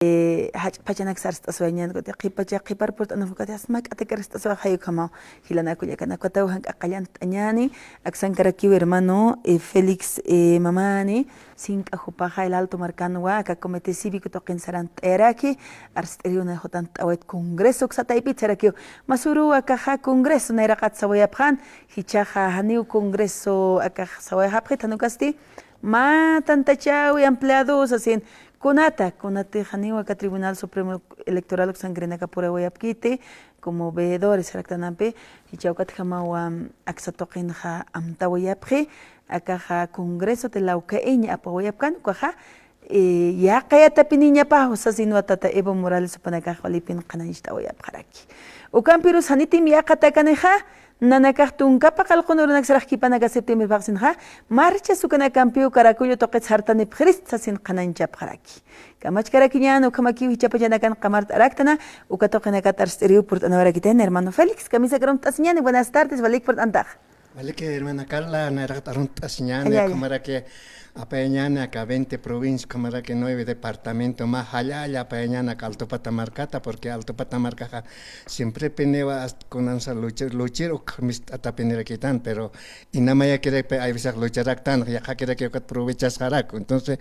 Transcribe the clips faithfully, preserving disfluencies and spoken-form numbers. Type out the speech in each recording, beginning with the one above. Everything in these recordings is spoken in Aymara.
eh, jach'pachanak sarst'aswayañäni, ukat qhipacha, qhipar purt'anakati, as mak'atakar sarst'aswa jay ukhamaw, jilanaka kullakanaka, ukataw jan k'aqallant'añäni, aksankarakiw hermano, eh, Félix, eh, Mamani, sink'a jupaxa El Alto markanwa, aka comité cívico tuqin sarant'ayaraki, arst'iriw nä jutant'awayt congreso uksa taypit sarakiw, mas uruw akaxa congreso nayraqat sawayapxän, jichhaxa janiw congreso akax sawayapxit, jan ukasti, mä tantachäwi empleados sasin, kunata, kunatï janiw aka Tribunal Supremo Electoral uksankirinaka purawayapkiti, como veedores saraktanampi, jichha ukatjamawa aksa tuqinxa amtawayapxi, akaxa Congreso de la U C N apawayapkän, ukaxa, eh, yäqayatapiniñapaw sasinwa tata Evo Morales jupanakax walipin qhanañcht'awayapxaraki. Ukampirus janitim yäqatäkanixa, nanakax tunka paqallqun urunak sarax kipanaka septiembre phaxsinxa, marchas ukanakampiw Caracollo tuqit sartanipxirist sasin qhanañchapxaraki. Kamachkarakiñäni, ukhamakiw jichhapachanakan qamart'araktana, uka tuqinakat arst'iriw purt'anwayarakitayna, hermano Félix, kamisakar arunt'asiñäni, buenas tardes, walik purt'antax. Walik, hermana Carla, nayraqat arunt'asiñäni, jallalla, ukhamaraki apayañäni aka veinte provincia, ukhamaraki nueve departamento, mä jallalla apayañäni aka Altupata markata, porque Altupata markaxa siemprepiniwa hasta kunansa luchir, luchir uk mist'atapinirakitan, pero inamayakirakpi hay veces lucharaktan, yaqhakiraki ukat aprovechasxarak. Entonces,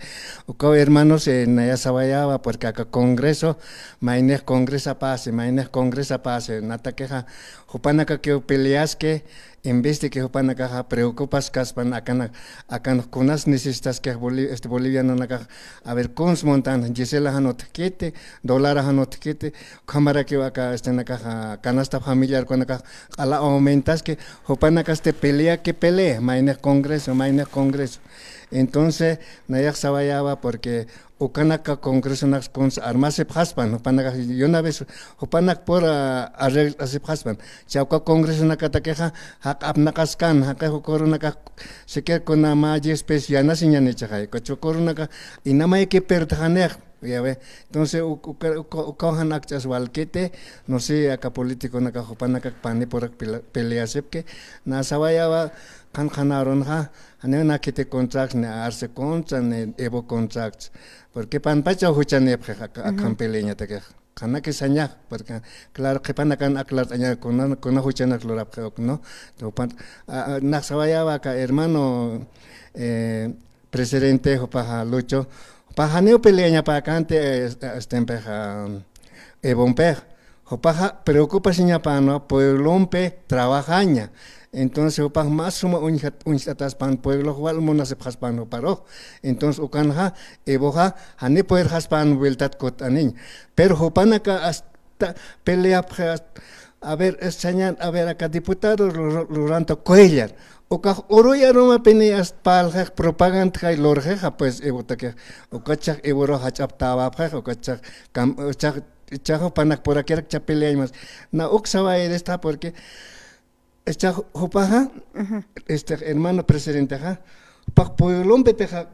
ukaw hermanos, eh, naya sawayawa, porque aka congreso, maynix congreso pasi, maynix congreso pasi, natakixa, jupanakakiw peleaski, en vez de que jupanakaxa preocupaskaspan, akanak, akanak kunas necesitaskix Boli-, este, bolivianonakax, a ver, kuns montan, Gisela jan utjkiti, Dólar jan utjkiti, ukhamarakiw aka, este, nakaxa, canasta familiar kunakax, q'ala aumentaski, jupanakasti peleaki pelea, maynix congreso, maynix congreso. Entonces, nayax sawayawa, porque ukanaka congresonak kuns armasipxaspan, jupanakax, y una vez, jupanak pura arreglt'asipxaspan. Chawka congresonakatakixa, jaq'apnaqaskan, jaqix uka urunakax, siquiera kuna mä diez pesos yanasiñänichixay, uka chawka urunakax, inamayakiw perdxanix, ya ve. Entonces, u-, uka, uka, ukaw jan akch'as walkiti, no sé, aka politiconakax jupanakax pani purak pela-, peleasipki, nä sawayawa, qhan qhanarunxa, janiw nä khiti contracts, ni Arce contra, ni Evo contracts. Porque panpachaw juchanipxi, aka, akan peleañatakix. Qhanaki sañax, porque, claro, qhipanakan aklart'aña, kuna, kuna juchanak lurapxi uk, ¿no? Jupan, a, a, nax sawayawa aka hermano, eh, presidente, jupaxa Lucho, jupaxa janiw peleañapäkänti, eh, este, empexa, Evompix. Jupaxa preocupasiñapänwa pueblompi trabajaña. Entonces, jupax mä suma uñjat-, uñjt'ataspan pueblox wal munasipxaspan juparux. Entonces, ukanxa, Evoxa, janiw pudirxaspan vueltat kutt'aniñ. Pero jupanaka hasta peleapxi, hasta, a ver, es sañan, a ver, aka diputado Ru-, Ru-, Ruranto Cuellar. Ukax uruy arumapini hasta parlxix propagandxay lurxixa, pues, Evotakix. Ukachax Evorux jach'aptäwapxix, ukachax kam-, uchax, uchax jupanak purakirak chapiliañmas. Nä uk sawayirista, porque, uchax jupaxa, este, hermano presidentexa, jupax pueblompitixa,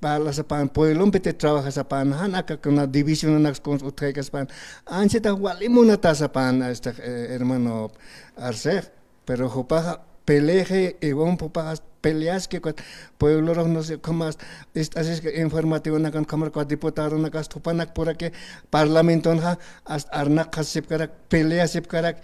parlasapan, pueblompiti trabajasapan, jan aka kuna divisionanak kuns utjaykaspan, anchhitax wali munatasapan, este, eh, hermano Arcej, pero jupaxa peleji, Evomp jupaxa peleaski, pueblorux no sé, ukhamas, ist'asiski informativonakan, ukhamar diputadonakas jupanak puraki parlamentonxa, hasta arnaqasipkarak, peleasipkarak,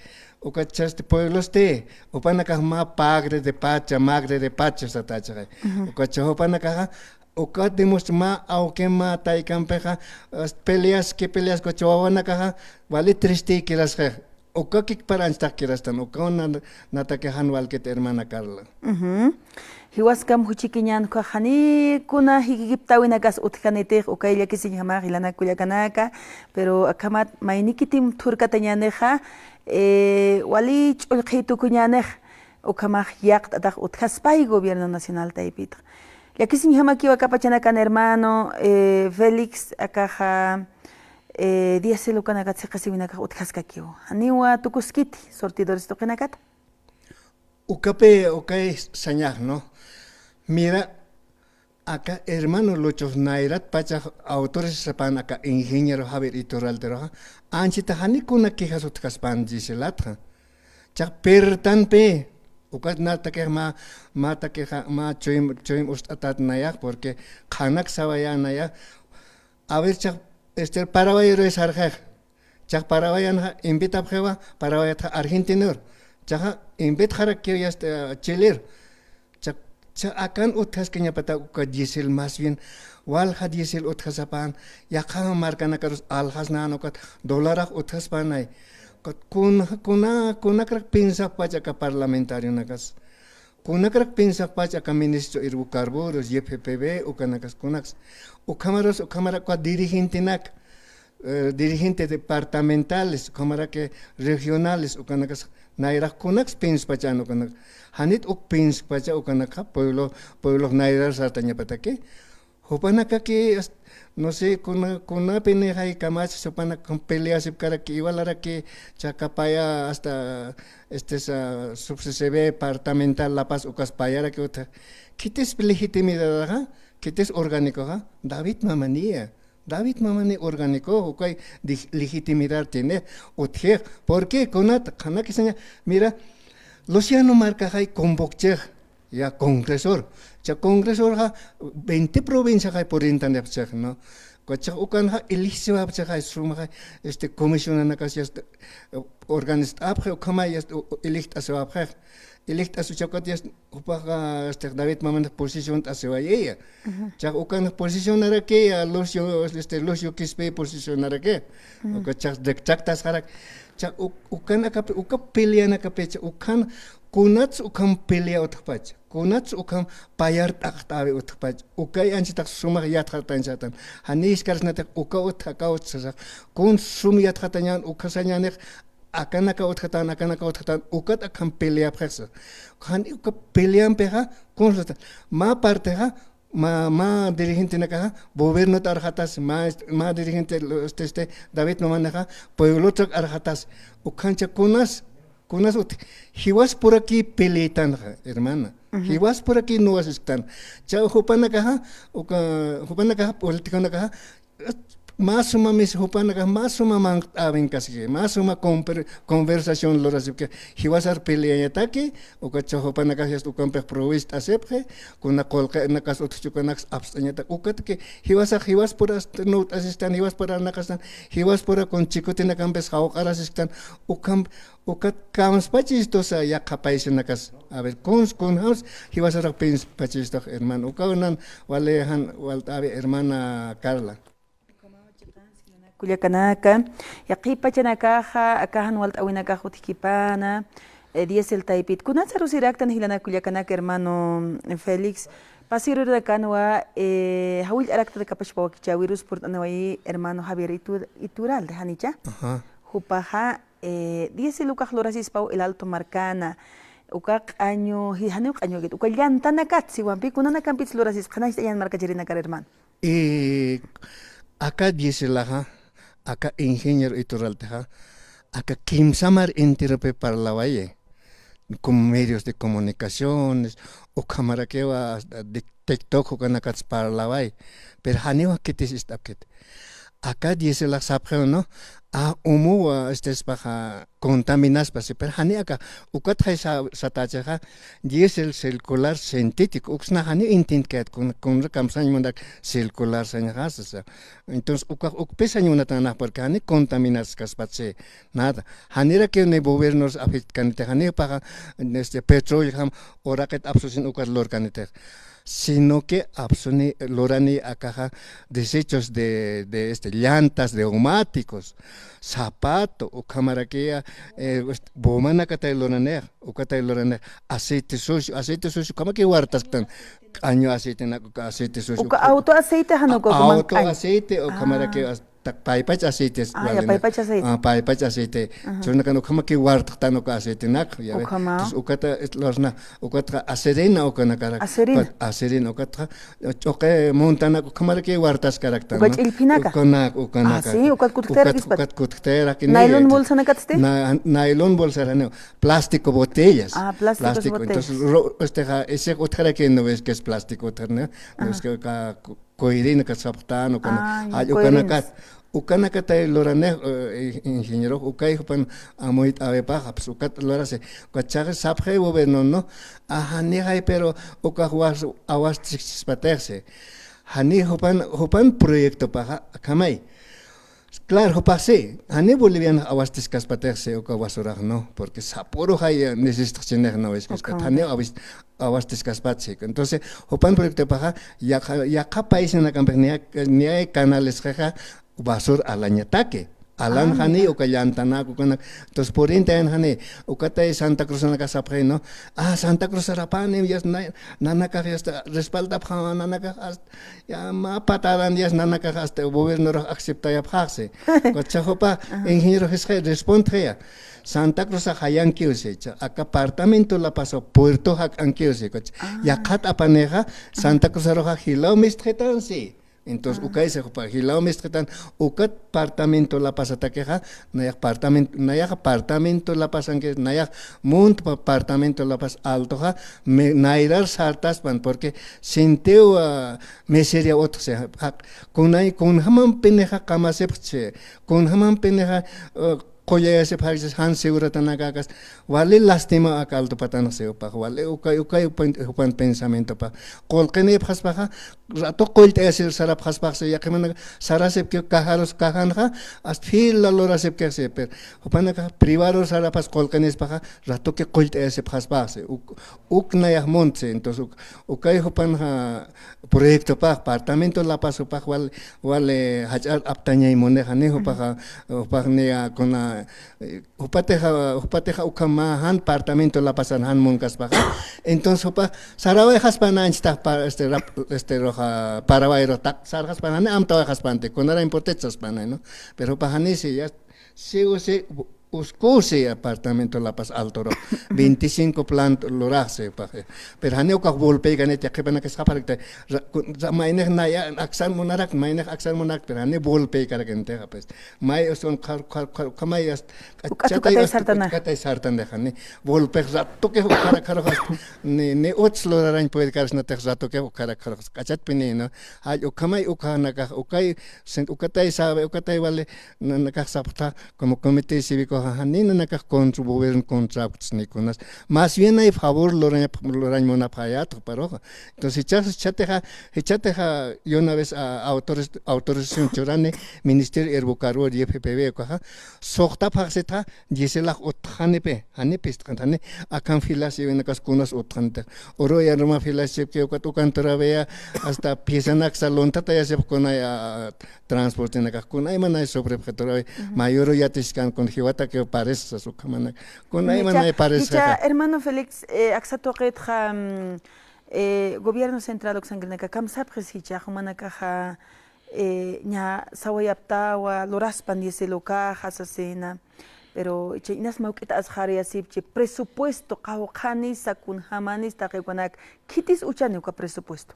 ukachasti pueblosti, jupanakax mä pagre de pacha, magre de pacha satächixay. Ukacha jupanakaxa, ukat dimos mä awkim mä taykampixa, as-, peleaski, peleaski, ukacha wawanakaxa, wali tristïkirasxix. Uka kikpar anchhitax kirastan, ukaw na-, natakiw jan walkit hermana Carla. Jiwaskam juchikiñän ukax janiw kuna jikiptawinakas utjkanitix, ukay llakisiñjamax jilanaka kullakanaka, pero akhamat maynikitim thurkatañänixa, eh, wali ch'ullqhï tukuñänix, ukhamax yaqt'atax utjaspay gobierno nacional taypitxa. Llakisiñjamakiw aka pachanakan hermano, eh, Félix, akaxa, eh, diésel ukanakat siqasiwinakax utjaskakiw. Janiwa tukuskiti, surtidores tuqinakata. Ukapi, ukay sañax, ¿no? Mira, aka hermano Luchox nayrat pachax autorizasapan aka ingeniero Javier Iturralteruxa, anchhita janiw kuna quejas utjaspan diésel utjxa. Chax pertanpi, ukat natakix mä, mä takixa, mä chuyma, chuyma ust'atat nayax, porque qhanak sawayä nayax, a ver, chax Este, Paraguayrus sarxix. Chax Paraguayanxa invitapxiwa, Paraguayatxa Argentinur. Chaxa invitxarakiw yasta Chilir. Cha, cha akan utjaskiñapata uka diésel, más bien, walja diésel utjasapan, yaqha markanakarus alxasnän ukat, dolarax utjaspanay. Ukat kun, kuna, kunakrak piensapxpach aka parlamentarionakas. Kunakrak piensapxpach aka ministro hidrocarburos, Y P P B, ukanakas kunaks. Ukhamarus, ukhamarak uka dirigentenak, eh, dirigente departamentales, ukhamaraki regionales, ukanakas nayrax kunaks pienspachan ukanak. Janit uk pienskpacha ukanakxa pueblo, pueblo nayrar sartañapataki. Jupanakaki, as-, no sé, kuna, kunapi nixay kamachas, jupanak peleasipkaraki, igualaraki, chakapaya hasta, este, sa, subsecretario departamental La Paz, ukas payaraki utja. Khitis legitimidadaxa, khitis orgánicoxa, David Mamaniya. David Mamani orgánico, ukay di-, legitimidad tiene, utjix. ¿Por qué? Kunat, qhanaki saña, mira, Luciano markaxay convocchix, ya congresor. Cha congresorxa veinte provinciaxay purintanipxchix, ¿no? Ukachax ukanxa elegisiwapchixay, sumaxay, este, comisionanakas, este, organizt'apxi, ukhamay, este, u-, u-, elegt'asiwapxix. Elegt'asi uchakat, este, jupaxa, este, David Mamanix posiciont'asiwayiya. Chax ukanx posicionarakiya, Lucio, este, Lucio Quispe posicionaraki. Uka chax dikchaktasxarak. Chax u-, ukanakapi, uka peleanakapicha, ukan kunats ukham pelea utjpacha, kunats ukham payar t'aqt'awi utjpacha, ukay anchitax sumax yatxatañchatan. Jani jisk'arsnatix uka utja, aka utja sasax, kun sum yatxatañan, uka sañanix, akanaka utjatan, akanaka utjatan, ukat akham peleapxixsa. Jan uka peleampixa, kun sata, mä partexa, mä, mä dirigentenakaxa, gobiernot arxatas, mä, mä dirigente, este, este, David Mamanixa, pueblotrak arxatas, ukhancha kunas, kunas ut, jiwaspuraki peletanxa, hermana. Jiwaspuraki nuwasisktan. Cha jupanakaxa, uka, jupanakaxa, politiconakaxa, mä suma mis jupanakax, mä suma manq't'äwinkaski, mä suma conver-, conversación lurasipki, jiwasar peleañataki, ukat cha jupanakax yast ukampix provisto asipxi, kuna qullqinakas utjchi ukanaks apst'añatak, ukatki, jiwasax, jiwaspura ast-, nuwt'asistan, jiwaspura arnaqastan, jiwaspura kun chikutinakampis jawq'arasisktan, ukamp-, ukat kamspachistusa yaqha paisinakas. A ver, kuns, kunjams, jiwasarax pienspachistuq, hermano. Ukaw nan wali jan walt'äwi, hermana Carla. Kullakanaka, yaqhip pachanakaxa, aka jan walt'äwinakax utjkipana, eh, diésel taypit. Kunatsa arusiraktan jilanaka kullakanaka, hermano Félix. Pasiruranakanwa, eh, jawillt'araktan kapachpa wakichäwirus purt'aniwayi, hermano Javier Itu-, Iturralde, janicha. Ajá. Jupaxa, eh, diésel ukax lurasispaw El Alto markana, uka q'añu, ji-, janiw q'añuwakit, uka llantanakat siwampi, kunanakampits lurasis, qhanacht'añan markachirinakar, hermano. Y aka diéselaxa, aka ingeniero Iturraldexa, aka kimsa mar enteropi parlawayi, con medios de comunicaciones, ukhamarakiwa, hasta de TikTok ukanakats parlawayi, pero janiwa khitis ist'apkit. Aka diéselax sapxiw, ¿no? A, umuwa, este, espaxa, contaminaspa, sí, pero jani aka, ukatxay sa-, satächixa, diésel circular sintético, uksna jani intintkat, kun, kunra kamsañ munak circular sañaxasa, sa. Entonces, ukax ukpi sañ munatanax, porque jani contaminaskaspat, sí, nada. Janirakiw ni gobiernos afectkanitix, jani paxa, este, petróleo jam, uraqit apsusin ukat lurkanitix. Sino que apsuni, lurani akaxa desechos de, de, este, llantas, neumáticos, zapato, ukhamarakiya, eh, este, gomanakatay luranix, ukatay luranix, aceite sucio, aceite sucio, ukhamaki wartasktan, q'añu aceite, na, uka aceite sucio, uka auto aceite, jan uka, a-, uka auto manq'añ. Aceite, ukhamaraki, ah, as-, tak paypach aceites, ah, ya, walina. Paypach aceite. Ah, paypach aceite. Ajá. Churnakan ukhamaki wartxtan uka aceitenak, ya ve. Ukhama. Entonces, ukata, es, lurasna, ukatxa acerina ukanakarak. Acerina. Ukat, acerina, ukatxa, ch'uqi muntanak ukhamaraki wartaskaraktan, uka, ¿no? Ch'illphinaka. Ukanak, ukanaka. Ah, sí, ukat kutktayarakispat. Ukat, ukat kutktayarak, nylon bolsanakatsti? Na-, nylon bolsar janiw, plástico botellas. Ah, plásticos, plástico, botellas. Entonces, ro-, este, ja, ese utjaraki no ves que es plástico, utjar, ¿no? Ajá. No es que acá, ku-, kuyrinaka sapxtan, ukana, ah, ya, jall, kuyrinas. Ukanakat, ukanakatay luranix, eh, ingeniero, ukay jupan amuyt'äwipaxa, pues, ukat lurasi, ukat chhaxi sapxi gobierno, ¿no? Ajá, nixay, pero ukax was-, awaschispatixsi. Jani jupan, jupan proyectopaxa, akhamay. Claro, jupax si, jani bolivianax awastiskaspatix si uka basurax, ¿no? Porque sapüruxay necesitxchinix, ¿no? Es que jani awis-, awastiskaspat si. Entonces, jupan proyectopaxa, yaqha, yaqha paisnakampix niya, niya canalesxixa, basur alañataki. Alan jani, uka llantanak, ukanak. Entonces, purintayan jani, ukatay Santa Cruzanakax sapxi, ¿no? Ah, Santa Cruzarapanim, yasta, nanakax yasta respaldapxäma, nanakax hasta, ya, mä patadan yasta nanakax hasta gobiernorux aceptayapxaxsi. Ukat jupa ingeniero jisqi respondxiya. Santa Cruzax jayankiw si, aka departamento La Paz puerto jak'ankiw si, ukat yaqhat apanixa Santa Cruzaruxa jilaw mistxitan si. Entonces, ukay si jupa jilaw mistxitan, ukat departamento La Pazatakixa, nayax departamento, nayax departamento La Pazanki, nayax munt pa-, departamento La Paz Altoxa, me-, nayrar sartaspan, porque sintiw, ah, miseria utjsi, ja-, kunay, kunjamampinixa qamasipxchi, kunjamampinixa, ah, qullayasipxarakchis jan seguratanakakas, wali lástima aka Alto patanx si jupax, wali ukay, ukay jupan, jupan pensamientopax. Qullqinipxaspaxa, rato qullt'ayasir sarapxaspax si, yaqhimanaka sarasipki cajarus, cajanxa, hasta fila lurasipkix si, pero jupanakax privado sarapxas qullqinispaxa, ratoki qullt'ayasipxaspax si, uk, uk nayax munt si, entonces uk, ukay jupanxa proyectopax, departamento La Paz jupax wal, wal, eh, jach'ar aptañay munixa, ni jupaxa, jupax niya kuna, eh, jupatixa, jupatixa ukhama jan departamento La Pazan jan munkaspaxa. Entonces jupax sarawayxaspana anchitax pa-, este, rap-, este, ruxa, Paraguay ruxa taq sarxaspana, ni amtawayxaspanti, kunara importachaspanay, ¿no? Pero jupax jani si, ya, si, si, Uskusi departamento La Paz Altorux, veinticinco plant luraxsi, pax. Pero jani ukax volpeykaniti, qhipanakax sapxarakta, ra-, ku-, ra-, maynix naya, aksan munarak, maynix aksan munarak, pero jani volpeykarakinixa, pues. May usun qhar, qhar, qhar, ukhamay hasta, uk'at, k'achatay uk'atay hasta, sartana. Uk'atay sartana, jani. Volpix ratukix ukharakxarux hasta, ni, ni uts lurarañ puedkarisnatix ratukix ukharakxarux, k'achatpini, ¿no? Jall ukhamay ukhanakax, ukay, sen-, ukatay sabe, ukatay vale, nanakax sapxta, como comité cívico, jaja, ni nanakax contra, gobierno contra, ni kunas. Más bien ay favor lurañ, lurañ munapxayät juparuxa. Entonces, jichha, jichhatixa, jichhatixa, y una vez, a, autoriz-, autorización churani, Ministerio Hidrocarburos y F P V, ukaxa, suxtapxaxsitxa, diéselax utjanipi, jani pist'xan, jani, akham filas, y unakas kunas utjanitix. Uru ya ruma filas chipki, ukat ukan todavía, hasta piesanaksa luntatayasipx kunay, a, transportenakax kunaymanay sufripxitura, mayuru yatiskan kun jiwatakiw pareces ukhamanak. Kunaymanay pareces. Jichha, hermano Félix, eh, aksa tuqitxa, mm, eh, gobierno central uksankirinaka kamsapxis jichha, jumanakaxa, eh, ña sawayaptawa, luraspan diésel ukaxa sasina. Pero jichha inas mawk'it asxarayasipchi presupuesto, qawqhanisa, kunjamanis, taqi ukanak, khitis uchani uka presupuesto.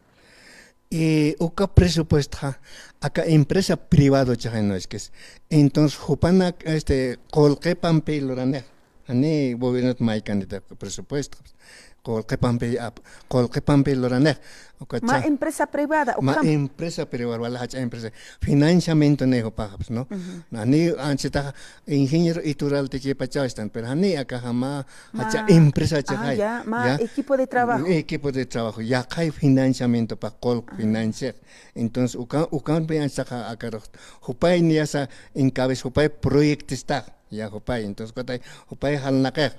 Y uka presupuestoxa, aka empresa privado chixay, ¿no? Es que es. Entonces, jupanak, este, qullqipampi luranix. Jani gobiernot maykanita presupuesto. Qullqipampi, ap-, qullqipampi luranix. Uka mä cha-, empresa privada, mä ukham. Empresa privada, wala jach'a empresa. Financiamiento ni jupaxapas, ¿no? Jani anchitaxa ingeniero Iturraltikipachaw estan, pero jani akaxa mä jach'a empresa chixay, ah, ya, mä equipo de trabajo. Equipo de trabajo, yaqhay financiamiento pa qullq financiero. Entonces, uka, ukampi anchitaxa akarux, jupay niyasa encabeza, jupay proyectista, ya jupay. Entonces, ukatay, jupay jalnaqix,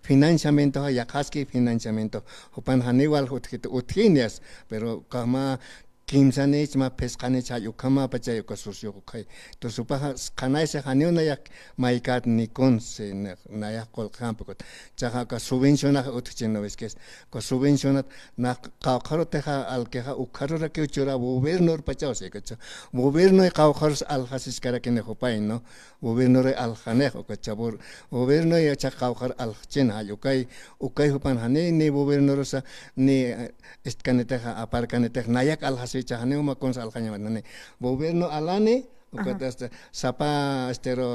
financiamiento, yaqhaski financiamiento, jupan janiw utjit, utji niyas, pero ukax mä kimsanich, mä phisqanich, jall ukhamapachay uka socio ukhay. Entonces, jupaxa qhanaysi janiw nayax maykät ni kunsi, ni, nayax qullqijampi ukat. Chaxa uka subvencionax utjchin, ¿no ves? Que es, uka subvencionat nax qawqharutixa alkixa, ukxarurakiw chura gobiernorupachaw si, ukat cha. Gobiernoy qawqharus aljasiskarakini jupay, ¿no? Gobiernoruy aljxanix, ukat cha bur-, gobiernoy cha qawqhar aljxchin, jall ukay, ukay jupan jani, ni gobiernorusa, ni, eh, istkanitixa, aparkanitix, nayak aljasicha, janiw mä kunsa aljxañamat, jani. Gobierno alani, ukat hasta sapa, este, ru,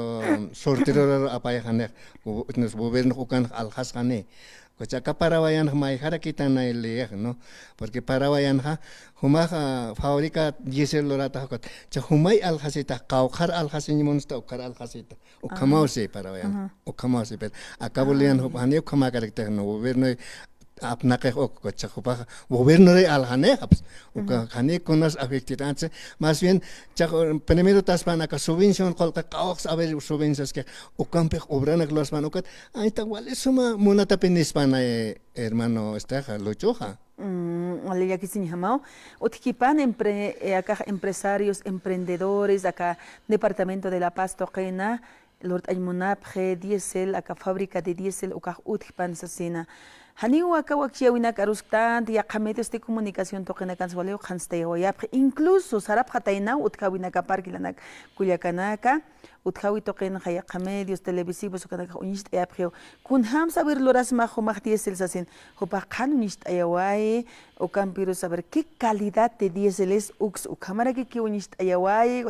surtiruruw apayxanix, gu-, gobierno ukanx aljasxani. Ukat cha aka Paraguayanxa mayjarakitanay liyix, ¿no? Porque Paraguayanxa, jumax, ah, fábrica diésel luratax ukat. Cha jumay aljasitax, qawqhar aljasiñ munsta, ukhar aljasita. Ukhamaw si Paraguayan, ukhamaw si, pero aka Bolivian jupa jani ukhamakarakitix, ¿no? Gobierno apnaqix uk, uka chiqa jupax gobiernoruy aljanixapsa. Uka jani kunas afectit'ansi, más bien, chiqa primero taspan aka subvención qullqi qawqs, a ver, subvencionski, ukampix obranak luraspan ukat, anchita wali suma munatapi nispan, eh, hermano, estexa, Luchuxa. Mm, wali llakisiñjamaw. Utjkipan empre-, eh, akax empresarios, emprendedores, aka Departamento de La Paz tuqina, lurt'añ munapxi diésel, aka fábrica de diésel ukax utjpan sasina. Janiw aka wakyäwinak arusktanti, yaqha medios de comunicación tuqinakansa waliw qhanstayawayapxi, incluso sarapxataynaw utjäwinakaparki jilanak kullakanaka, utjäwi tuqinxa yaqha medios televisivos ukanakax uñicht'ayapxiw. Kunjamsa a ver lurasma jumax diésel sasin, jupax qhan uñicht'ayawayi, ukampirus a ver qué calidad de diésel es uks, ukhamarakikiw uñicht'ayawayi,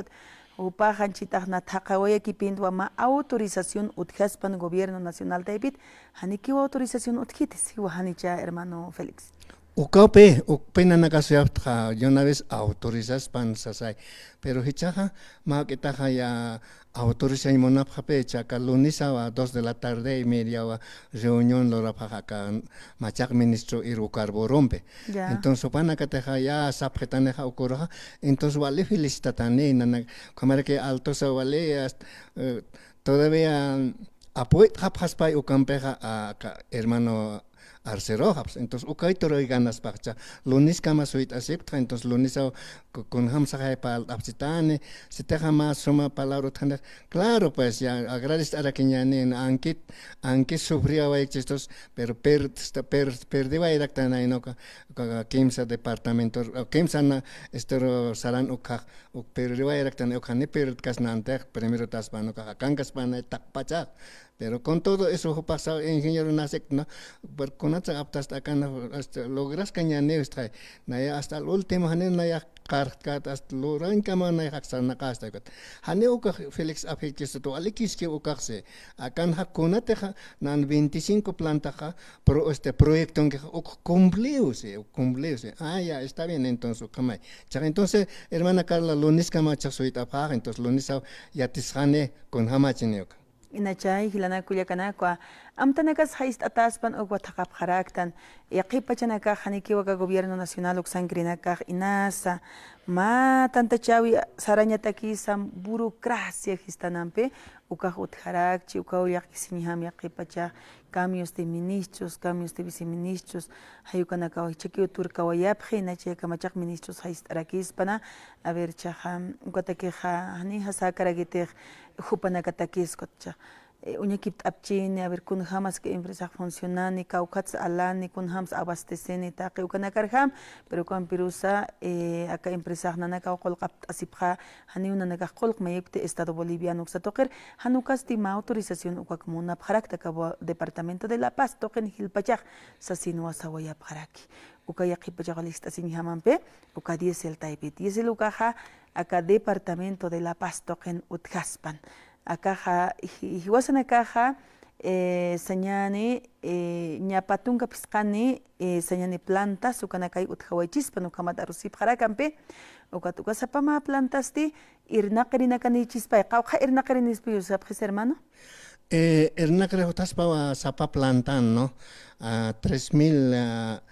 jupax anchitax na thaqhawayakipintwa mä autorización utjaspan gobierno nacional taypit, janikiw autorización utjiti, siwa janicha hermano Félix. Ukawpi, ukpi nanakax suyapxta, de una vez autorizaspan sasay. Pero jichhaxa, mä juk'itaxa ya autorizañ munapxapï, chiqa lunesawa dos de la tarde y mediawa reunión lurapxaxa aka machaq ministro hidrocarburompi. Ya. Entonces, jupanakatixa ya sapxitanixa ukaruxa, entonces wali felicitatani, nanak, ukhamaraki Altosa wali, hasta, eh, todavía apoyt'xapxaspay ukampixa, a, aka hermano Arceroxapsa. Entonces, ukay turuy ganaspaxcha. Luneskama suyt'asipxta, entonces, lunesaw ku-, kunjamsaxay parlt'apxchitani, sitixa mä suma palabra utjani. Claro, pues, ya agradect'arakiñäni, ankit, ankit sufriwayikchistus, pero per-, per-, perdiwayraktanay, ¿no? Ka-, ka-, kimsa departamento, kimsa na, este, saran ukhax, uk perdiwayraktanay, ukhax ni perdkasnantix, primero taspan, ukax akankaspanay taqpachax. Pero con todo eso, jupax saw ingeniero nasik, ¿no? Pero kunatsa aptasta akan, hasta lograskañäniw istxay. Naya hasta el último, janiw naya qarqtkat, hasta lurañkama naya sarnaqasta kat. Janiw ukax Félix afectista, walikiskiw ukaxsi. Akanxa kunatixa, nan veinticinco plantaxa, pro-, este, proyectonkixa, uk cumpliwsi, uk cumpliwsi. Ah, ya, está bien, entonces, ukhamay. Chiqa, entonces, hermana Carla, luneskama chiqa suyt'apxax, entonces, lunesaw yatisxani, kunjamachini uka. Inachay, jilanak kullakanakwa, amtanakas jayt'ataspan ukwa thaqhapxaraktan, yaqhip pachanakax janikiw aka gobierno nacional uksankirinakax inasa, mä tantachäwi sarañatakisa burocracia jistanampi, ukax utjarakchi, ukaw llakisiñjam yaqhip pachax, cambios de ministros, cambios de viceministros, jay ukanakaw jichhakiw turkawayapxi, inachay aka machaq ministros jayt'arakispana, a ver, chiqa, ukatakixa, janixa sakarakitix, jupanakatakis, ukat chiqa, eh, uñakipt'apchini, a ver, kunjamas aka empresax funcionani, kawkhatsa alani, kunjamsa abasteceni, taqi ukanakarjam, pero ukampirusa, eh, aka empresax nanakaw qullqapt'asipxa, janiw nanakax qullq mayipkti Estado boliviano uksa tuqir, jan ukasti mä autorización ukak munapxarakta aka bo-, departamento de La Paz tuqin jilpachax, sasinwa sawayapxaraki. Uka yaqhip pachax list'asiñjamampi, uka diésel taypit. Diésel ukaxa, aka departamento de La Paz tuqin utjaspan. Akaxa, ji-, jiwasanakaxa, eh, sañäni, eh, ña pä tunka phisqani, eh, sañäni plantas, ukanakay utjawaychispan, ukhamat arusipxarakampi, ukat uka sapa mä plantasti, irnaqirinakanïchispay, qawqha irnaqirinispi sapxis, hermano? Eh, irnaqiri utjaspawa sapa plantan, ¿no? Ah, tres mil, ah,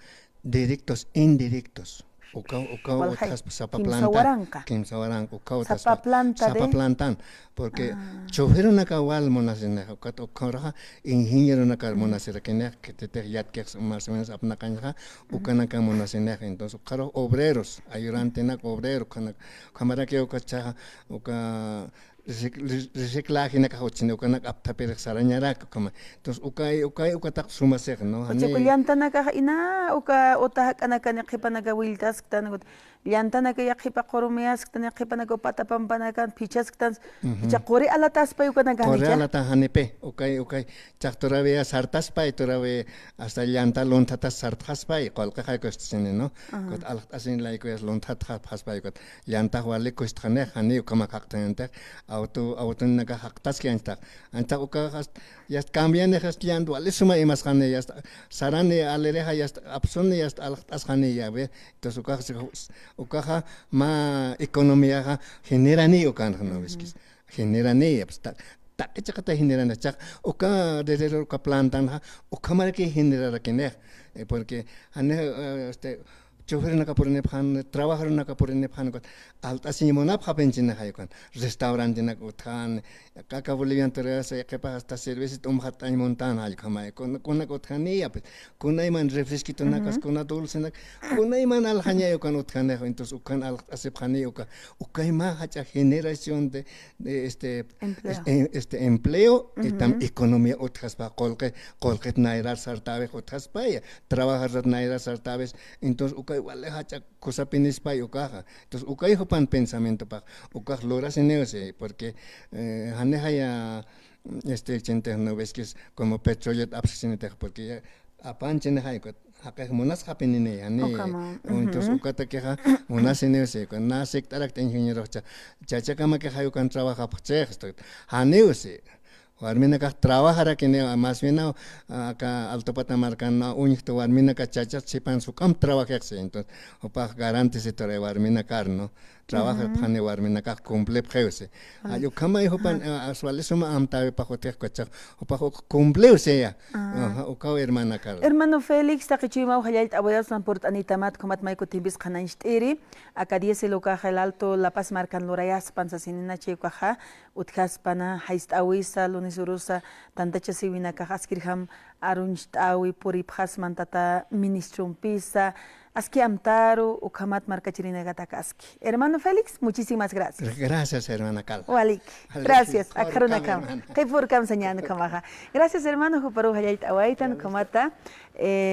directos, indirectos. Ukaw, ukaw, walxay, utjaspa sapa kimsa planta, waranqa. Kimsa waranqa, ukaw sapa utjaspa planta sapa de plantan, porque ah, choferunaka wal munasinixa, ukat ukaruxa ingenieronaka munasirakinix, que te, te yatkix más o menos apnaqañxa, ujú, ukanaka munasinixa. Entonces, ukaru obreros, ayudantenak obrero, ukanak, ukhamaraki uka chiqa, uka recic-, rec-, reciclajenakax utjini, ukanak apthapirix sarañarak, ukhama. Entonces, ukay, ukay, ukataq sumasix, ¿no? Uka jani llantanakax ina, uka uta jak'anakani qhipanaka willtasktan, ukat llantanaka yaqhipa qurumiyasktani, qhipanaka pata pampanakan phichasktan, ujú, jichha quri alataspay ukanaka. Quri janicha alata janipi, ukay, ukay, chiqa todavía sartaspay, todavía hasta llanta lunthatas sartxaspay, qullqixay kustisini, ¿no? Ajá. Ukat alxt'asini laykuyas lunthatxapxaspay, ukat llantax wali kustxanix, jani ukhama jaqt'anintix, auto, autonaka jaqtaski anchitax. Anchitax ukax, yast cambianix, yast llanta wali suma imasxani, yast sarani alirixa, yast apsuni, yast alxt'asxani, ya ve. Entonces, ukax, ukaxa mä economiaxa generani ukanxa, ¿no? Ujú. Wiskis. Generani, pues, ta-, taqi chiqata generanix, chax uka derecho uka plantanxa ukhamaraki generarakinix, eh, porque jani, eh, este, chofernaka purinipxän, trabajadornaka purinipxän, ukat alt'asiñ munapxapinchini jay ukan, restaurantenak utjani, aka Bolivian Torreas, eh, qhipax hasta cerveza t'umxat'añ muntan jay ukhamay, kun-, kunak utjaniya, pues, kunayman refresquitonakas, kuna dulcenak, kunayman aljañay ukan utjanix, entonces ukan alt'asipxani uka, ukayma jach'a generación de, de, este, es-, eh, este, empleo, y tam-, economía utjaspa, qullqi, qullqit nayrar sartäwix utjaspaya, trabajar nayrar sartäwix, entonces ukay wali jach'a kusapinispay ukaxa. Entonces ukay jupan pensamientopax, ukax lurasiniw si, porque, eh, janixaya, este, chintix, ¿no ves que es como petróleo apsasinitix? Porque ya apanchinixay ukat, jaqix munasxapinini, jani. Entonces ukatakixa munasiniw si, ukat na sikt'arakta ingenierux cha-, chachakamakixa jay ukan trabajapxchix, janiw si. Warminakax trabajarakiniwa, más bien, a, aka Altupata markan uñjta warminaka chachas sipan suk'amp trabajix si, entonces, jupax garantizatoray warminakar, ¿no? Trabajapxani warminakax cumplipxiw si. Ay, ukhamay jupan, a, a, wali suma amtäwipax utjix ukachax, jupax uk cumpliw siya. Ajá, ukaw hermana Carla. Hermano Félix, taqi chuymaw jallallt'awayaspan purt'anitamat, ukhamat may kutimpis qhanañcht'iri, aka diez el ukaxa El Alto La Paz markan lurayaspan sasininachi ukaxa, utjaspana, jayt'awisa, lunes urusa, tantachasiwinakax askirjam aruncht'awi puripxasman tata ministrumpisa, aski amtaru, ukhamat markachirinakataka aski. Hermano Félix, muchísimas gracias. Gracias, hermana Carla. Walik. Walik, gracias, qhipürkam, akharunakam. Hermana. Qhipürkam sañän ukhamaxa. Gracias, hermano, juparu jallallt'awaytan, ukhamata, eh,